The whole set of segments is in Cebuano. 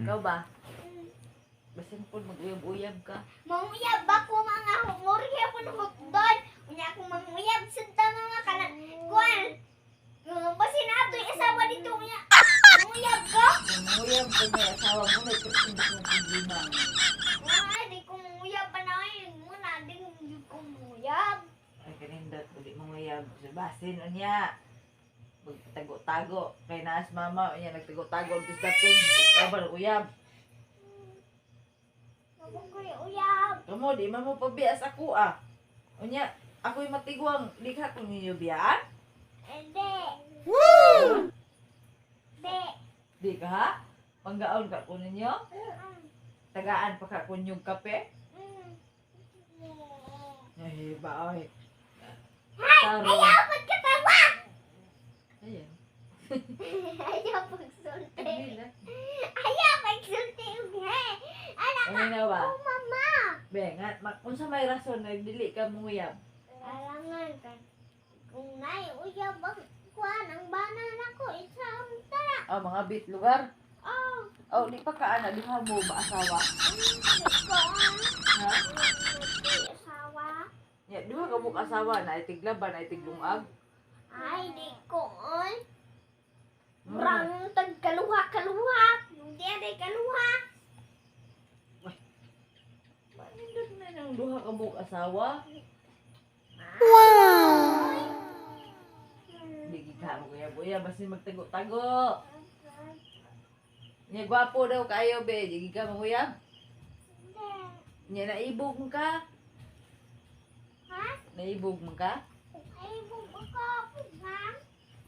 Ikaw ba? Basin po mag-uyab-uyab ka. Manguyab ako mga humurya po ng hukdon. Unya akong manguyab sa mga kanang kuan. Basin ato yung asawa dito unya. Manguyab ko? Kung manguyab ka may asawa mo, may hindi ko problema. Ay, di ko manguyab pa na yun. Muna, di ko manguyab. Ay, kanindot, uli manguyab. Sa basin, unya. Magtago-tago. Kay naas mama, unya, nagtago-tago. Ang tisdapin, ikaw ba nag-uyab? Nabong ko yung uyab. Kamo, di man mo pabias ako ah. Unya, ako'y matiguang. Di ka kung ninyo biyaan? Hindi. Woo! Di. Di ka ha? Panggaon ka ko ninyo? Tagaan pa ka kunyong kape? Ay, ba, oy. Hay! Taro. Ayaw pagkatawa! Ayan. Ayaw pagsulti. Ay, na. Ayaw pagsulti. He. Anak Ano na ba? Oh, mama. Be, nga, kung sa may rason, nagdili ka muyab. Alangan ka. Kung nay uyab ang kuan ang banan ako isang tara. Oh, mga bit lugar. Oh, Oh, di pa ka ana, duha mo ba asawa? kuan. Ha? Asawa. Ya, duha ka mo asawa, na itiglaban, na itiglungag. Ay, di ko oy. Murang tag kaluha-kaluha. Hindi ay kaluha. Manindot na nang duha ka mo asawa. Wow! Di ka mo kuya buya, basin magtago-tago. Nya gwapo daw kayo be, di ka mo kuya. Nya naibog man ka? Ha? Naibog man ka? Ay, buko ko. Ha?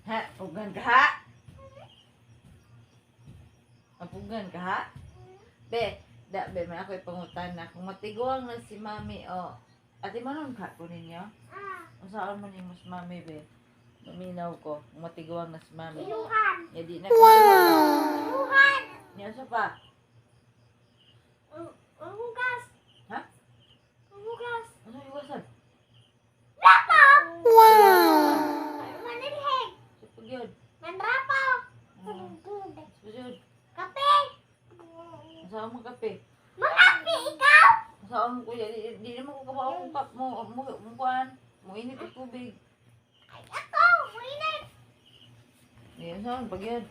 Ha, pugan ka ha? Apugan ka ha? Be, da be, may ako'y pangutan na kung matiguang na si mami o ate manon ka ko ninyo? Ah, Unsaon man nimo si mami be? Maminaw ko, kung matiguang na si mami. iluhan. Nya di na wow! Iluhan. Nya sa pa? Ang hugas. Ha? Ang hugas. Ano iwasan? Rapo! Wow! Manilhig. Sa pagyod. Manrapo. Sa pagyod. Kape. Unsaon mo kape? Mangape ikaw. Unsaon mo kuya? Di naman ko kabaw mo kap mo mo mo kuan. Mo init og tubig. Ay, ako. Mainit. Di unsaon pagyod?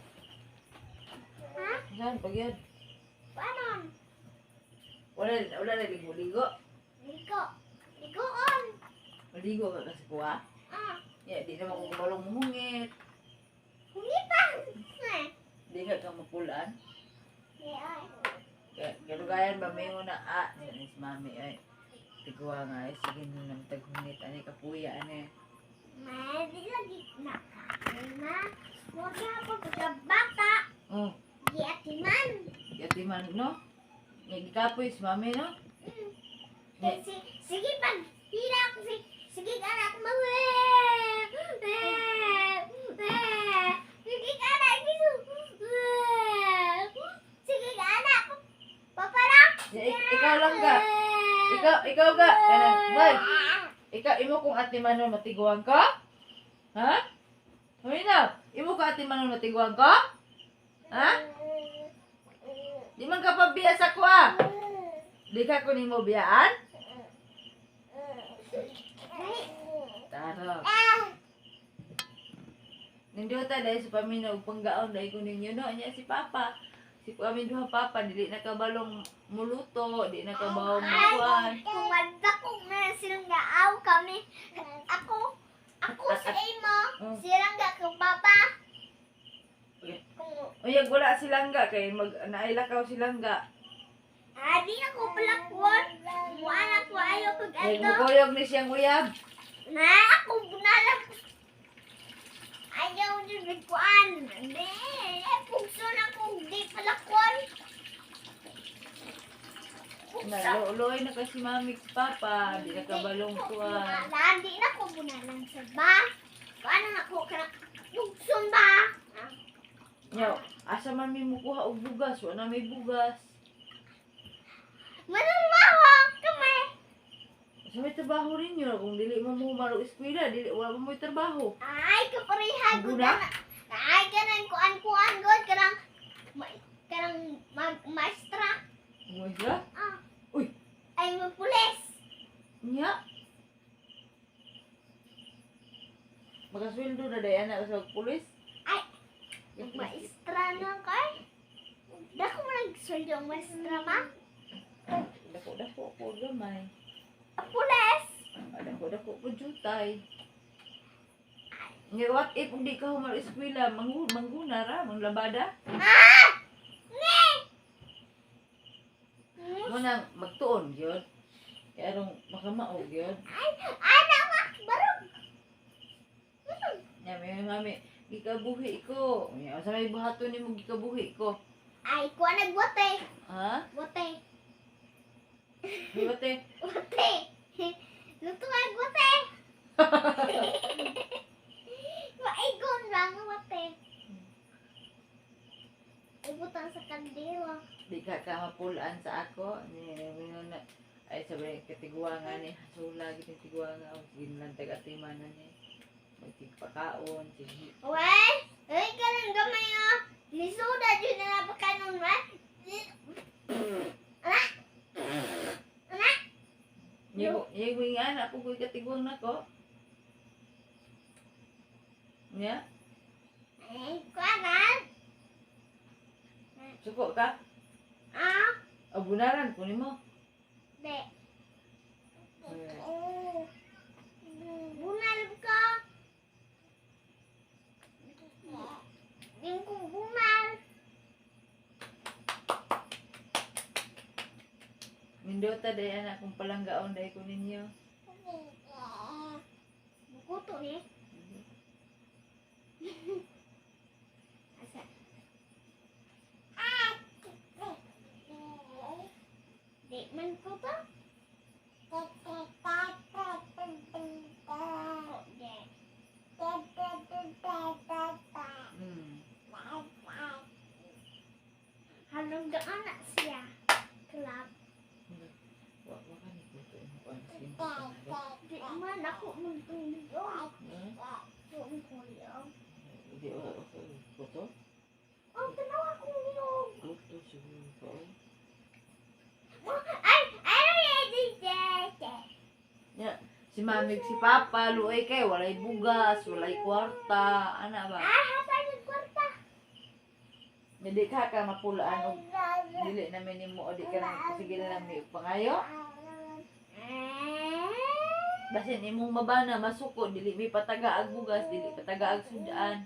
Ha? Unsaon pagyod? Paano? Wala wala na ligo-ligo. Ligo. Ligoon. Maligo ka kasi kuha. Ah, Ya, di naman ko kabalong muhungit. humipan. Eh. Di ka ka mapulaan. Di ay. Kalugayan ba may na ah, ni si mami ay. Tigwa nga ay sige na nang taghungit ani kapuya ani. May di lagi na. Ay na. Huwag ako pagkabata. Oh, Di atiman. yati man no. Nagikapoy si mami no. Kay sige pag hila ko si sige anak mo. Sige anak gisu. Sige anak. Papara. Ya, ikaw lang ka. Ikaw ikaw ka. Kanang bay. Ikaw imo kung ate manon matiguan ka? Ha? Hoy na, imo ka ate manon matiguan ka? Ha? Di man ka pabiya sa kuha. Di ka kunin mo biyaan? Taro. Nindota dahil sa paminaw panggaon dahil ko ninyo no nya si Papa. Si kami duha Papa dili na kabalong muluto, di na kabalong mukuan. Kung magdako na silang gaaw kami, ako, ako sa imo, silang ga kung papa. Okay. Kung, Uyag wala silangga kay mag nailakaw silangga. ah, di ako palakwon. Wala ko ayaw pag Kay ato. mukuyog ni siyang uyab. Na, ako bunalag. Ayaw din bigkuan. Hindi, eh, pugso na kung di palakwon. Pugso. Naluloy na kasi mami si Papa, di na kabalong kuan. Bunalan, di na ko bunalan sa ba. Paano na ko kana pugson ba? Ah, Nyaw, asa man mi mukuha og bugas, wala may bugas. Manarwaho kami. Asa may trabaho ninyo kung dili mo mo marog eskwela, dili wala mo may trabaho. Ay, kapareha gud Guna? na. Ay, kanang kuan-kuan gud kanang kanang Maestra. Maestra? Ah. Uy. Ay, magpulis. Nya. Makasweldo na day anak sa pulis. Ay, maestra na kay. Dako mo nagsweldo ang maestra, ma? Dako dako ko gamay. Ang pulis. Dako dako ko jutay. Nga what if kung di ka humal eskwela, mangguna ra, manglabada? Ah! Ne! Mo nang magtuon gyud. Kaya arong makamaog gyud. Ay, ana ma, barog. Nya may mami, gikabuhi ko. Nya sa may buhaton nimo gikabuhi ko. Ay, kuha nagwate. Ha? Wate. Di ba te? Wate. Luto nga wate. Maigon lang wate. Ibutang sa kandila. Di ka ka mapulaan sa ako. Ni ni na ay sabi katiguangan ni hasula gid tiguangan ginlantag atimanan ni. Magtigpakaon, sige. Wey, ay ka lang gamay ah. Lisuda dyan na napakanon ma. Anak! Anak! Yago, yago nga anak ko ko'y katiguang nako. Nya, Ay, kuanan. suko ka. Ah, Abunaran ko nimo. de. Bunal ka. Dingkong bunal. Mindota day anak kung palanggaon day ko ninyo. Bukuto ni. Asa? Di man ko to. Di. Halong daan na siya. Club. Wa wa ka ni kuto imo kuan sige. Ha? Di man ako magtulog. Tulog. Di wa wa ka kuto. Oh, tanawa akong niyog. Kuto siguro ko. Ay, ay, ay, ay, ay, ay. Nya si mami ug si papa luoy kay walay bugas, walay kwarta, ana ba? Ah, hatag ng kwarta. Dili ka ka mapulaan og dili na nimo o di ka na sige na lang ni pangayo. Basin imong mabana masuko dili mi pataga ag bugas, dili pataga ag sudan.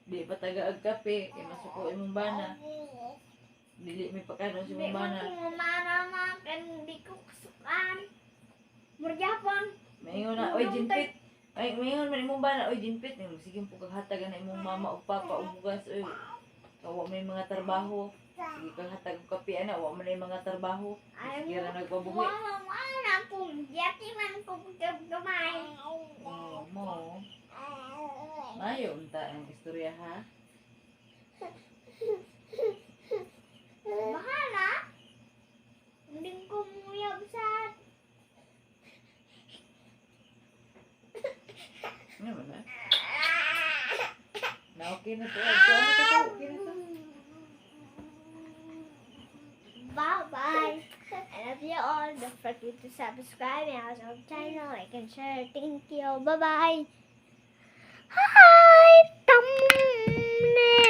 Dili pataga ag kape kay masuko imong bana. Dili mi pakanon sa Di imong man bana. ko mamara kan di ko kasukan. Murjapon. Maingon na, oy jinpit. Ay, maingon man imong bana, oy jinpit. Ay, sige po kag hatagan na imong mama ug papa og bugas oy. Kawa may mga trabaho. Sige kag hatag og kape ana, wa man ay mga trabaho. Ay, Sige ra nagpabuhi. Mama, mana kung yati man ko gamay. Oh, mo. Mayo unta ang istorya ha. Bahala. Hindi ko muyab sa Ano ba na? Na okay na to. Ay, to, ano to, to? Okay na to. Bye-bye. I love you all. Don't forget to subscribe and also channel, like and share. Thank you. Bye-bye. Hi! Thumbnail!